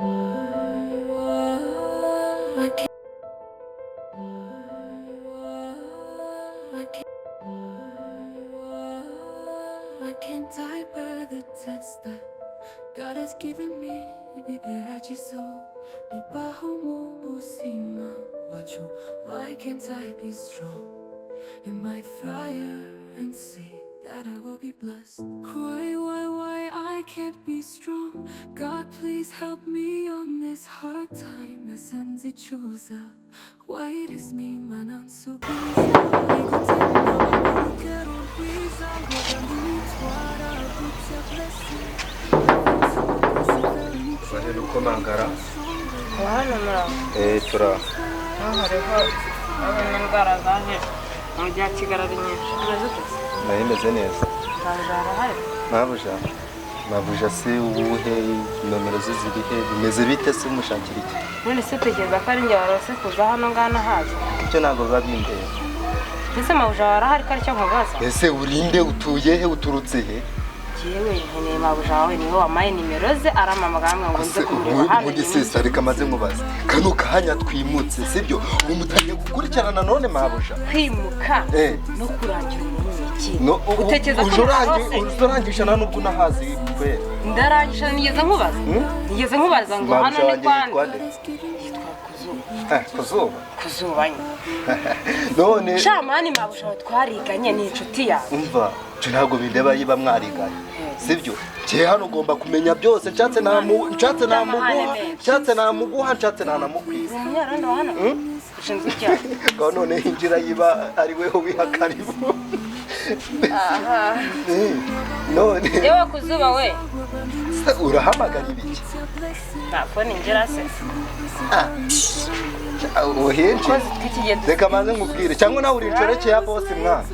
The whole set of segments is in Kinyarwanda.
I can't, I can't, I can't die by the test that God has given me. Ibigeragezo bibaho mu buzima bwacu. Why can't I be strong in my fire and see that I will be blessed? Cry, why I can't be strong? God, please help me on this hard time. Sinzicuza. Why it is me, Mana nsubiza. Igutemba urugero rwiza rw'abitwara gutya blessing. Baje gukomangara. Hano muraho? Eh, tura. Hano hariho abona indwara zaje mu mujyi wa Kigali ari nyinshi. Umeze ute se? Nayo imeze neza. Ntabwo arahari? Mabuja, mabuja se uwuhe? Nomero ze ziri he? Bimeze bite se? Umushakira iki? None se utekereza ko ari njye warose kuza hano ngana haza? Ibyo ntabwo biba bindeba. Ese mabuja warahari ko aricyo nkubaza? Ese urinde? Utuye he? Uturutse he? Jyewe nkeneye mabuja wawe, niwe wampaye nimero ze, arampamagara ambwira ngo nze Ese kumureba hano. Ubundi se, reka maze nkubaze, kano kanya twimutse, sibyo? Ubu mutangiye gukurikirana none mabuja? Kwimuka Eh. no kurangira umuntu ni iki? No, Utekereza ko uje narose? Uje urangisha, nta nubwo unahazi kwera. Ndarangije, nigeze nkubaza? Hmm? Nigeze nkubaza ngo hano Mabuja ni wanjye kwa yitwa nde? nde? Yitwa Kuzuba. Eh, Kuzuba? Kuzuba nyine. None Shamani, mabuja wawe twariganye, ni inshuti yawe. Umva, ibyo ntabwo bindeba yiba mwariganye, sibyo? Njye hano ugomba kumenya byose. Nshatse namu, nshatse namuguha, nshatse namuguha, nshatse nanamukwiza. Uri umunyarondo wa hano? Ushinzwe icyaha? Ngaho none hinjira, yiba ari weho wiha karibu. None Yewe Kuzuba we! Se urahamagara ibiki? Nta fone ngira se. Uhinjira. Kozi tw'iki gihe. Reka maze nkubwire, cyangwa nawe uri inshoreke ya bosi mwana?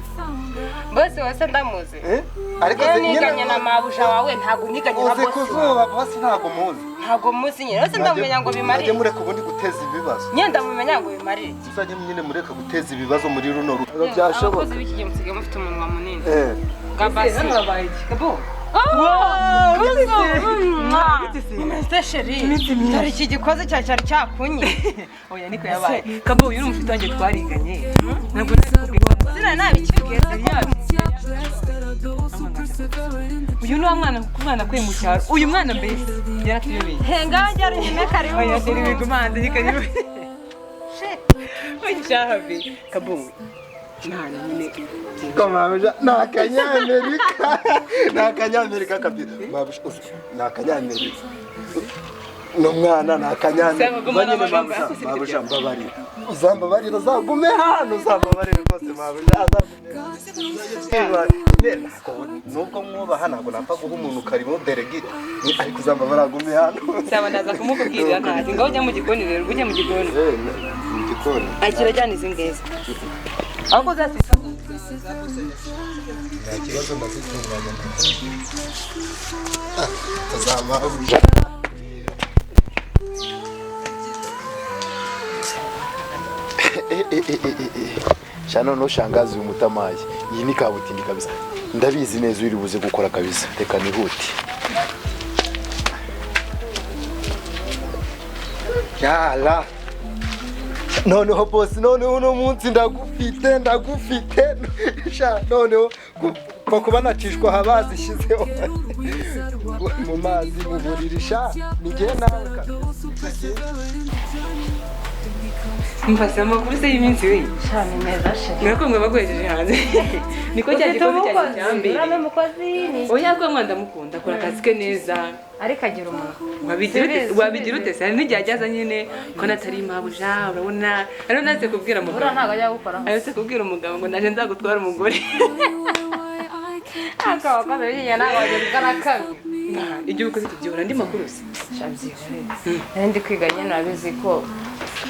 Bose wese ndamuzi. Eh? Ariko Yewe se nyine niganye na mabuja wawe, ntabwo niganye na uzi bosi wawe. Kuzuba bosi ntabwo muzi? Ntabwo muzi nyine, wese ndamumenya ngo Mujye bimarire? mureka ubundi guteza ibibazo. Nyine ndamumenya ngo bimarire iki? Muzajye nyine mureka guteza ibibazo muri runo rugo, byashoboka. Abakozi b'iki gihe musigaye mufite umunwa munini. Eh. Gabasi. Hano habaye iki, Kabo? Umeze chéri? Dore iki gikoze cyawe cyari cyakunye. Oya, niko yabaye. Kabo, uyu ni umushuti wanjye twariganye, ntabwo nabikubwiye. Sina nabikibwiye se ko? Uyu ni wa mwana umwana akuye mu cyaro, uyu mwana mbese yaratuyobeye. Henga njya runyine, karibu. Oya, dore ibigumanze, ni karibu. Oya, shahabe Kabo, mwana nyine. Ko mabuja ni akanyamerika, ni akanyamerika kabisa. Mabuja ni akanyamerika, ni umwana, ni akanyamerika. Saba, gumana Nyine amagambo, mabuja, ariko si mabuja mbabarira, uzambabarira uzagume hano, uzambabarire rwose mabuja, azagume. Nubwo mwubaha, ntabwo napfa guha umuntu karibu deregite, ariko uzambabarira agume hano. Saba, ndaza kumukubwirira ntazi. Ngaho ujya mu gikoni rero, ujya mu gikoni. Eh, mu gikoni. Akira, jyana izi ngizi ahubwo uzasisa. Nta kibazo, ndazitunganya tazamabuja. Sha noneho shangazi uyu mutamayi, iyi ni kabutindi kabisa, ndabizi neza uri buze gukora kabisa. Reka nihute. Yala, noneho bosi, noneho uno munsi ndagufite, ndagufite sha. Noneho kuba nacishwa aha bazishyizeho mu mazi mu buriri sha, ni nawe kabisa. Mfase amakuru se y'iminsi we? Cyane meza chéri. Mwako mwe baguhejeje hanze, niko cya Ufite gikozi cyanjye umukozi? cyambere. Uriya ni umukozi ni? Oya, ko mwana ndamukunda, akora akazi ke neza. Ariko agira umunwa. Wabigira ute? Subiza, Wabigira ute se? Hari n'igihe ajyaza nyine ko natari mabuja, urabona ariyo natse kubwira Buriya umugabo. ntabwo ajya gukoraho. Aherutse kubwira umugabo ngo naje nzagutwara umugore. Akaba akoze biriya, ntabwo wagira na kamwe. Ibyo ukoze tubyihora, andi makuru se? Shabyihorere. Nari ndi kwiga nyine, urabizi ko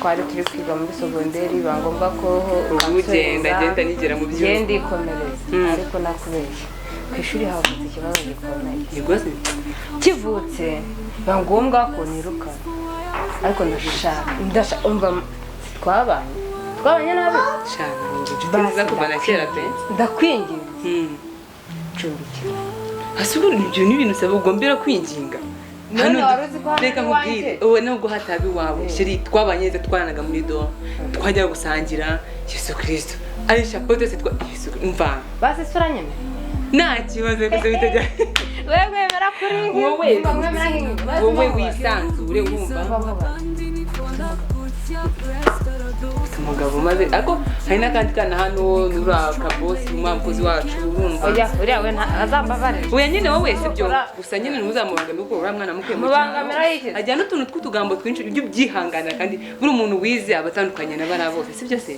twari turi kwiga muri segonderi, biba ngombwa ko Ubu ugenda genda nigera mu byuma. Ngenda ndikomereza, ariko nakubeshya, ku ishuri havutse ikibazo gikomeye. Nibwo se? Kivutse biba ngombwa ko nirukana, ariko ndashaka, ndashaka, umva, twabanye nabi. Shana, ni inshuti nziza kuva na kera pe. Ndakwinginze, cumbikira. Ese ubu ibyo ni ibintu usaba, ugombera kwinginga? None wari uzi ko hano Reka ari nkubwire, iwanjye? wowe nubwo hataba iwawe chérie, twabanye neza, twaranaga muri do, twajyaga gusangira. Yesu Kristo, ari chapeau twese twa Yesu, mva. Basi se uranyemera? Nta kibazo, gusa bitajya Wewe mwemera kuri nki? Wowe Mwemera nki? wowe wisanzure, wumva umugabo maze, ariko hari n'akandi kana hano, nura kabosi, umukozi wacu, urumva? Oya, uriya we azambabarire. Oya nyine, wowe sibyo, gusa nyine ntuzamubangamire kuko uriya mwana mukwiye mu Mubangamira cyaro. iki? Ajyana n'utuntu tw'utugambo twinshi, ujye ubyihangana, kandi buri umuntu wize aba atandukanye na bariya bose, sibyo se?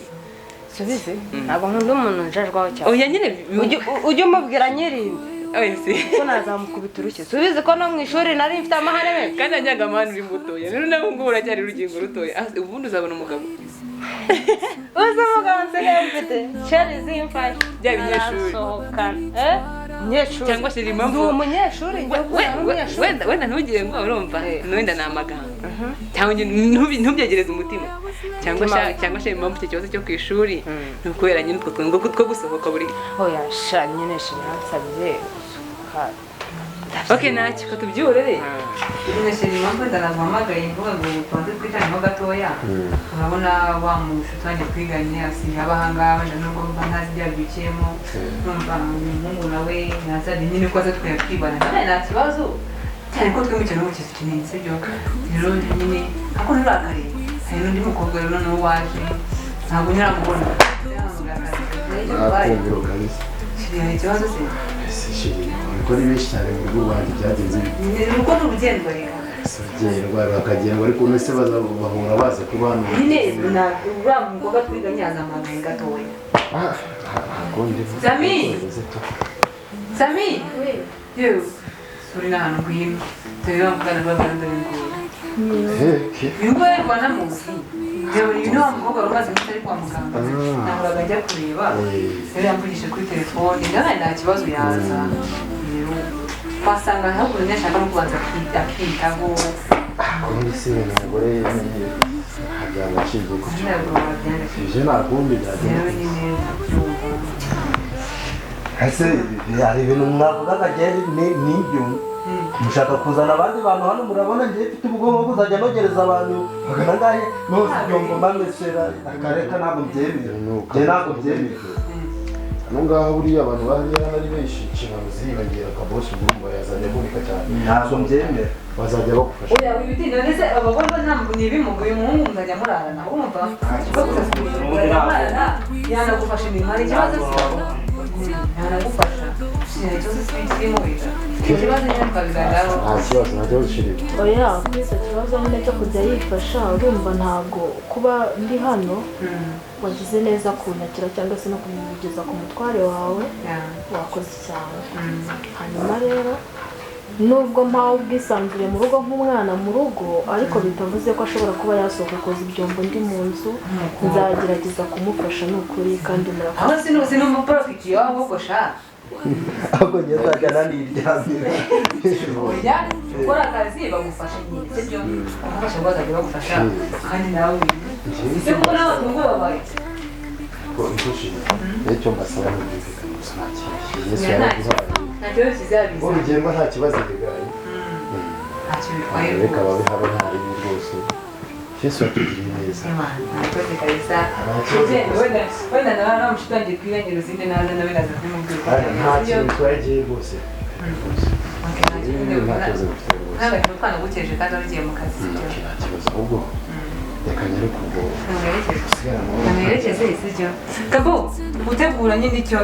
Subize, ntabwo nkunda umuntu njajwaho cyane. Oya nyine. Ujye umubwira nyirinde Oya si. ko nazamukubita urushyi. Subize ko no mu ishuri nari mfite amahane menshi. Kandi ajyaga amahane uri mutoya, rero nawe ngubu uracyari urugingo rutoya. Ah, ubundi uzabona umugabo. Uzi umugabo nsigaye mfite, chérie, zimfashe. Bya binyeshuri. Arasohokana. Eh, umunyeshuri. Cyangwa se impamvu Ndi umunyeshuri, njye gukundana n'umunyeshuri? Wenda ntugire ngo urumva wenda ni amagambo, cyangwa ntubyegereze umutima, cyangwa cyangwa se impamvu icyo kibazo cyo ku ishuri ni ukubera nyine utwo tuntu two gusohoka buri Oya sha, nyine chérie yansabye gusohoka. Ok, ntacyo, ka tubyihorere. Nyine chérie, impamvu ndanaguhamagaye mvuga ngo tubanze twicaneho gatoya, urabona wa mushuti wanjye twiganye asigaye aba ahangaha, wenda nubwo mba ntazi ibyo yabyukiyemo, numva uyu muhungu nawe yazanye nyine ko aza tukajya twibana nawe nta kibazo, cyane ko twimukiye no mu kizu kinini, sibyo? Rero nyine ariko nturakare, hari n'undi mukobwa rero nawe waje, ntabwo nyiramubona. Nakumviro kabisa. Chérie, hari ikibazo se? Ese chérie, ko ari benshi cyane mu rugo rwanjye, byagenze bite? Ni uko ni urugendo reka. Ese urugendo bakagendwa, ariko none se bahura baza kuba hano? Nyine uriya mukobwa twiganye yazamuhamagaye gatoya. Ah, ntabwo ndi. Sami! Sami! Yewe, suri n'ahantu, ngwino. Dore wa mukobwa rwa dore nguyu. Uyu nguyu ariko wanamuzi. Yewe, uyu ni wa mukobwa wari umaze iminsi ari kwa muganga. Nahoraga njya kureba. Rero yamvugishije kuri telefone, ndabaye nta kibazo yaza. Rero wasanga ahubwo ntashaka no kubanza akiyitaho. Kundi se umugore ntabyanga acibwa gutyo? Ntabwo wabyanga. Ibyo nta kundi Rero byagenda. nyine ndabyumva. Ese hari ibintu mwavugaga nibyo mushaka kuzana abandi bantu hano? Murabona ngiye mfite ubwonko buzajya nogereza abantu magana angahe nose ibyombo mbamesera? Akareka, ntabwo mbyemera njye, ntabwo mbyemera. Hano ngaha buriya abantu bahari hano ari benshi, inshingano ziriyongera. Kabosi ubwo yazajya avunika cyane. Ntabwo mbyemera. Bazajya bagufasha. Oya, wibitinda, ndetse abagore bo ntabwo ni ibimuga. Uyu muhungu muzajya murarana, urumva? Muzajya murarana, yanagufasha imirimo, hari ikibazo se? Yanagufasha, hari ikibazo se kirimo? Icyo kibazo nyine twabiganiraho. Nta kibazo, nta kibazo chérie. Oya, kuri icyo kibazo nyine cyo kujya yifasha, urumva ntabwo kuba ndi hano wagize neza kunyakira cyangwa se no kumugeza ku mutware wawe, wakoze cyane. Hanyuma rero nubwo mpawe ubwisanzure mu rugo nk'umwana mu rugo, ariko bitavuze ko ashobora kuba yasohoka koza ibyombo ndi mu nzu. Nzagerageza kumufasha, ni ukuri, kandi murakoze. Aho sinumva ahubwo sha. Ahubwo njye nzajya naniryamira. Oya, ukora akazi bagufasha nyine, sibyo? Bagufasha, bazajya bagufasha, kandi nawe ese kuko nawe nubwo babaye Icyo mbasaba ni ubwumvikane gusa, nta kindi. Yesu yaraguhaye. Nta kibazo kizabiza. Urugendo nta kibazo bigaye. Ntacyo bitwaye. Reka Rwose. babe habe nta ribi rwose. Yesu yatugiriye neza. Murakoze kabisa. Nta kibazo. Wenda wenda nawe nawe mushuti wanjye twiganye Rosine naza nawe naza kubimubwira uko Nta byagenze. kintu bitwaye rwose. Okay, nta kibazo. Nta kibazo bifite rwose. Ntabwo twanagukeje kandi wari ugiye mu kazi, sibyo? Nta kibazo, ahubwo reka nyareke ubwo. Ntumerekeze. Usigare amahoro. Ntumerekeze, sibyo? Kabo gutegura nyine icyo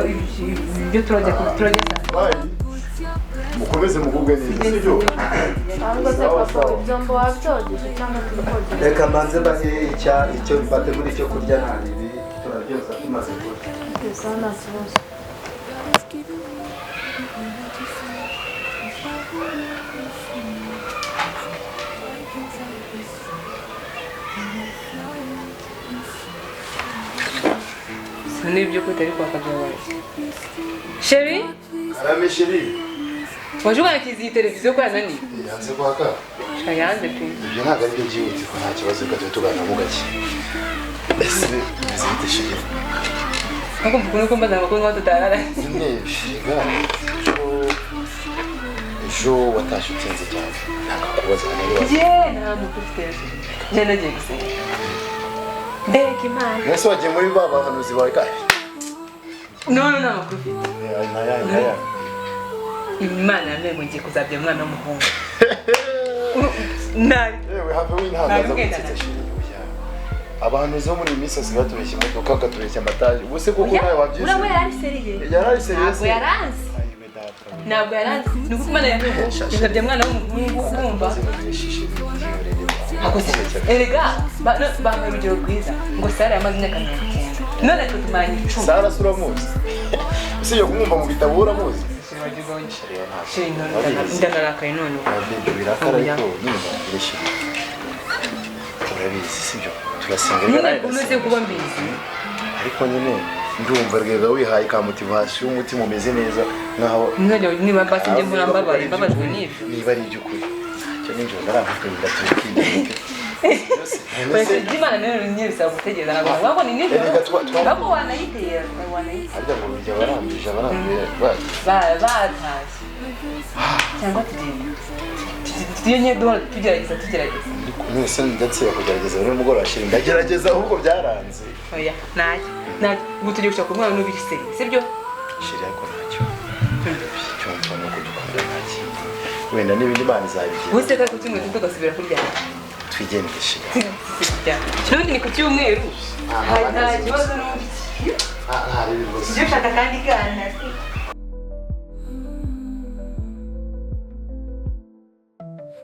ibyo turajya saa Bye. Mukomeze mugubwe neza, sibyo? Cyangwa se papa, ibyombo wabyogeje cyangwa turi kogeza? Reka mbanze mbahe icyo bategura, icyo kurya, nta ribi, turabyoza tumaze kurya. Bisa nta kibazo. God has given me the soul. Why can't I be strong when I fly Si n'ibyo ko utari kwaka byabaye, chérie. Karame chérie. Waje ugakiza iyi televiziyo ko yananiye? Yanze kwaka. Sha, yanze pe. Ibyo ntabwo ari byo byihutirwa, nta kibazo, reka tube tuganira gake. Ese bimeze bite, chérie? Ariko mvuga uko mbaza amakuru nkaho tutarara. Nyine chérie, ejo Ejo watashye utinze cyane. Nakakubaza nawe. Ye, nta muntu ufite ejo. Njye nagiye gusenga. Mbega Imana. Mwese wagiye muri ba bahanuzi bawe ka? No, no, nta makuru ufite. Naya. Imana yambwiye ngo ngiye kuzabyara umwana w'umuhungu. Nabi. Yewe have wintangaza gutsetsa shiri. Abahanuzi bo muri iyi minsi basigaye batubeshya imodoka bakatubeshya amataje. Ubu se koko nawe wabyize? Uriya we yari seriye. Yari seriye. Ntabwo yaranze. Ntabwo yaranze. Ni uko Imana yambwiye ngo nzabyara umwana w'umuhungu urumva. Erega bampaye urugero rwiza ngo Sara yamaze imyaka 90 none twe tumaranye 10. Sara si uramuzi? Usibye kumwumva mu bitabo uramuzi? Ndanarakaye none ubu. Birakara ariko nyine birashira. Urabizi sibyo? Turasenga nyine umaze kuba mbizi. Ariko nyine ndumva rwega wihaye ka motivation umutima umeze neza nkaho niba basi njye mbura mbabaye mbabajwe n'ibyo. Niba ari iby'ukuri. Cyo ninjoro naravuga ndatukiye. Imana rero nyine bisaba gutegereza ntabwo wabona ni nijoro ntabwo wanayitera harya ngo bijya barambije abarambiye batashye cyangwa tugenda tugiye nyine duhora tugerageza mwese ndetse kugerageza rero nimugoroba shiri ndagerageza ahubwo byaranze. Oya ntacyo ntacyo ubu tugiye gushaka umwana n'ubiri se sibyo shiri ariko ntacyo cyumva ni uko dukunda nta kindi wenda n'ibindi Imana izabigira ubu se ku cyumweru tugasubira kuryama twigendere shiri n'ubundi ni ku cyumweru nta kibazo n'ubundi tujye gushaka akandi kana.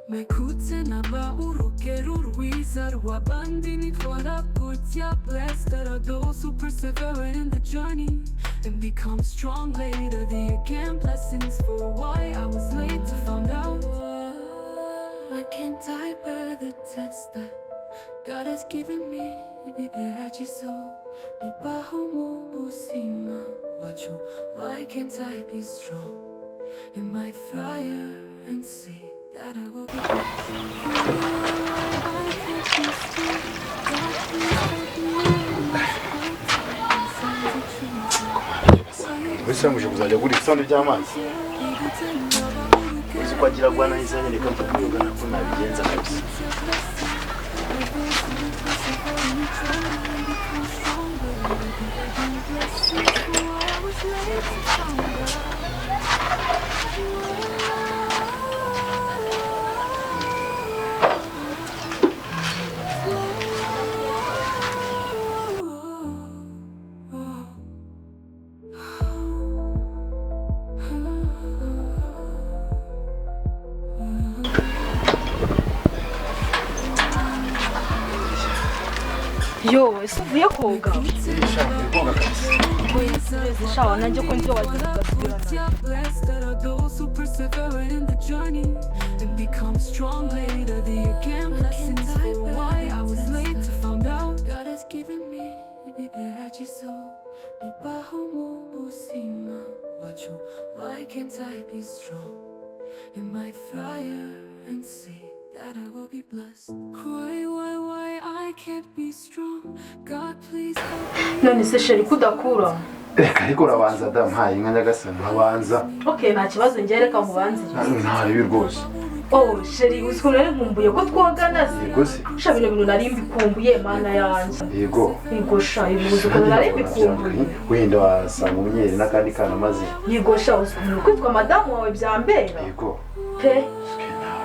Mekutse naba urugero rwiza rw'abandi nitwara gutya. Blessed are those who persevere in the journey and become strong later. The again blessings for why I was late to find out. Why can't I bear the test that God has given me? Why can't I be strong in my fire and see that I will be? Wese muje kuzajya gura ibisonde by'amazi. Uzi ko agira gwana izanye reka mvuga nako nabigenza kabisa. Yo, ese uvuye koga? Shawa nanjye ko njye wagize ugasubirana. Blessed are those who persevere in the journey and become strong later. The again blessings for why I was late to find out. God has given me Why can't I be strong in my fire and see that I will be blessed? Cry, why I can't be strong? God, please help me. None se sheri kudakura? Reka ariko urabanza da mpaye inka Nyagasani urabanza. Okay, nta kibazo njye reka nkubanzirize. Nta bibi rwose. Oh, sheri uzi ukuntu nari nkumbuye ko twogana se? Yego se. Sha bino bintu nari mbikumbuye mana yanjye. Yego. Yego sha ibi uzi ukuntu nari mbikumbuye. Wenda wasanga umunyeri n'akandi kana maze. Yego sha uzi ukuntu kwitwa madamu wawe byambera. Yego. Pe.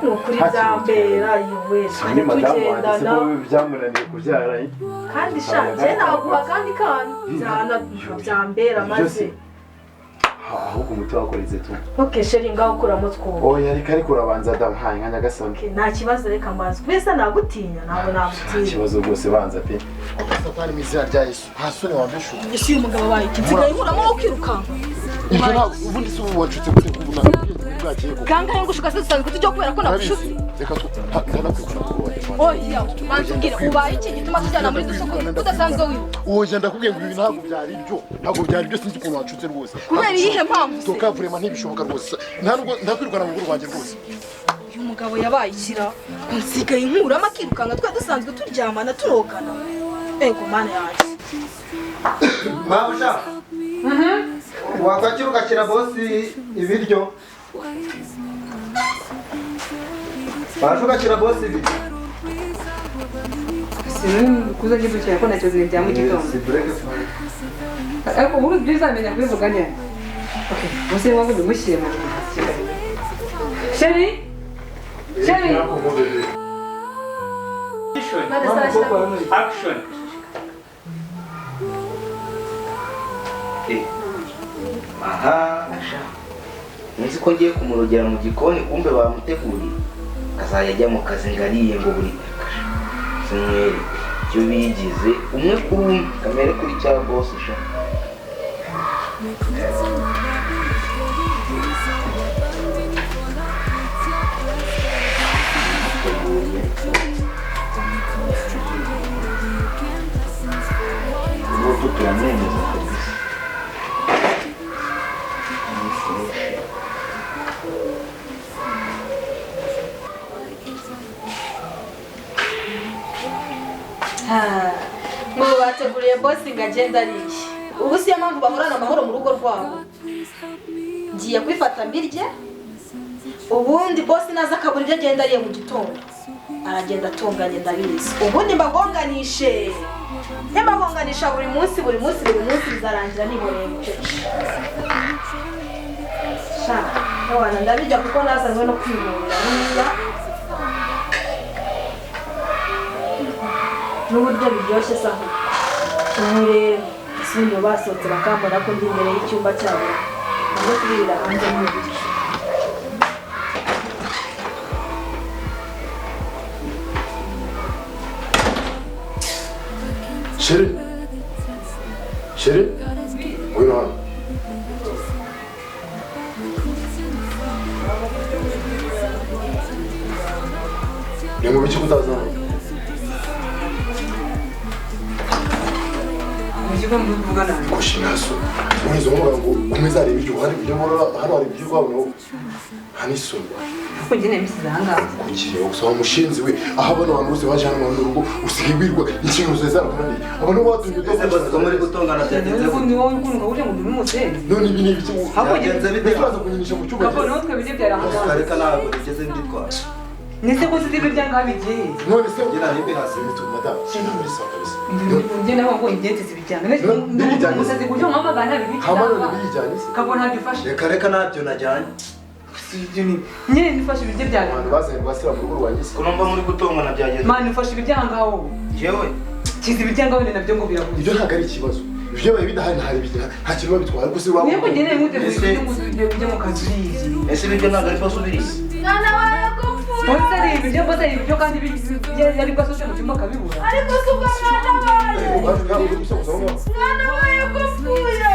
Ni ukuri byambera yewe ni madamu wanjye se ko byamunaniye kubyara kandi sha njye naguha kandi kana byambera maze ahubwo umuti wakoretse tu. Okay sheri ngaho kuramo twumva. Oya reka ariko urabanza da mpaye nka Nyagasani. Okay nta kibazo reka mbanze kubese nagutinya ntabwo nagutinya. Nta kibazo rwose banza pe. Satani mu izina rya Yesu nta soni wambeshuka. Ese uyu mugabo wabaye iki? Nsigaye nkuramo wo kwirukanka. Ibyo ntabwo ubundi si ubu wacutse gute kubona bwakeye koko. Kangahe ngushuka se dusanzwe tujya kubera ko nagushutse. Reka ndanakwirukana kuko Oya banza umbwire ubaye iki gituma tujyana muri dusoko udasanzwe wiruka. Oya ndakubwiye ngo ibi ntabwo byari ibyo. Ntabwo byari ibyo sinzi ukuntu wacutse rwose. Kubera iyihe mpamvu se? Toka vraiment ntibishoboka rwose. Ntabwo ndakwirukana mu rugo rwanjye rwose. Uyu mugabo yabaye ikira nsigaye nkuramo akirukanka twa dusanzwe turyamana turogana. Ego mana yanjye. Mabusha. Wakwakira ugakira bosi ibiryo. Waje ugashyira bosi ibi. Kuza gidukira ko ntacyo zibintu bya mu gitondo. Si breakfast. Ariko ubu byo uzamenya kubivuga neza. Okay, bose ngo bimushyire mu kiganiro. Sheri? Sheri? Action. Aha. Nzi ko ngiye kumurogera mu gikoni kumbe bamuteguriye. Azajya ajya mu kazi ngariye ngo buri sinywere icyo bigize umwe kuri umwe kamere kuri cya boss sha. Ubu turamwemeza kabisa. Ngo bateguriye bosi ngo agende ariye. Ubu siyo mpamvu bahorana amahoro mu rugo rwabo. Ngiye kwifata mbirye, ubundi bosi naza akabura ibyo agenda ariye mu gitondo. Aragenda atunganye ndabizi. Ubundi mbagonganishe. Mbagonganisha buri munsi buri munsi buri munsi bizarangira nihoreye bucece. Sha, abana ndabijya kuko nazanywe no kwihorera neza. N'uburyo biryoshye saho. Ubu rero ese basohotse bakambona ko ndi imbere y'icyumba cyabo. Ngo kurira hanze n'uburyo. Sheri? Sheri? Ngwino hano. Ni mu biki kutaza hano? Kushinaso. Urizo ngo kumeza ari ibiryo hari ibiryo hano hari ibiryo kwabo hanisoni. Kuko njye nemisize aha ngaha. Kuki usaba umushinzi we aho abana abantu bose baje hano mu rugo usigaye wirwa inshingano zawe zarakunaniye. Abantu batumye ese muri gutongana byagenze gute? Ni wowe ukundwa uje ngo ubimusenze. None ibi ni ibiki? Byagenze bite? Uraza kunyinisha mu cyumba. Kapo natwe ibiryo byari aha ngaha. Reka ntabwo bigeze mbitwara. Nese ko sizi ibiryo ngaha bigiye. None se ngira nimbi hasi madame sinzi sawa kabisa. Njye naho ngo ingente zibijyana. Umusazi kuburyo mpamagana ntabibiki. Hamano nibijyanye se. Kapo ntabyo ufashe. Reka reka ntabyo najyanye. Nyine nifashe ibiryo byanjye. Abantu bazanye rwasira mu rugo rwanjye se. Ko numva muri gutongana byagenze. Mani ufashe ibiryo aha ngaha wowe. Jewe. Kizi ibiryo ngaho nabyo ngo birabuze. Ibyo ntabwo ari ikibazo. Ibyo bibaye bidahari hari ibyo nta kintu babitwara ariko se waba. Niyo kugene muteguye ibyo ngo ujye mu kazi uriye. Ese ibiryo ntabwo ari basubiriye. Mwana wawe kupfuye. Bose ari ibiryo bose ari ibiryo kandi yari bwasose mu cyumba akabibura. Ariko si ubwo mwana wawe. Mwana wawe kupfuye.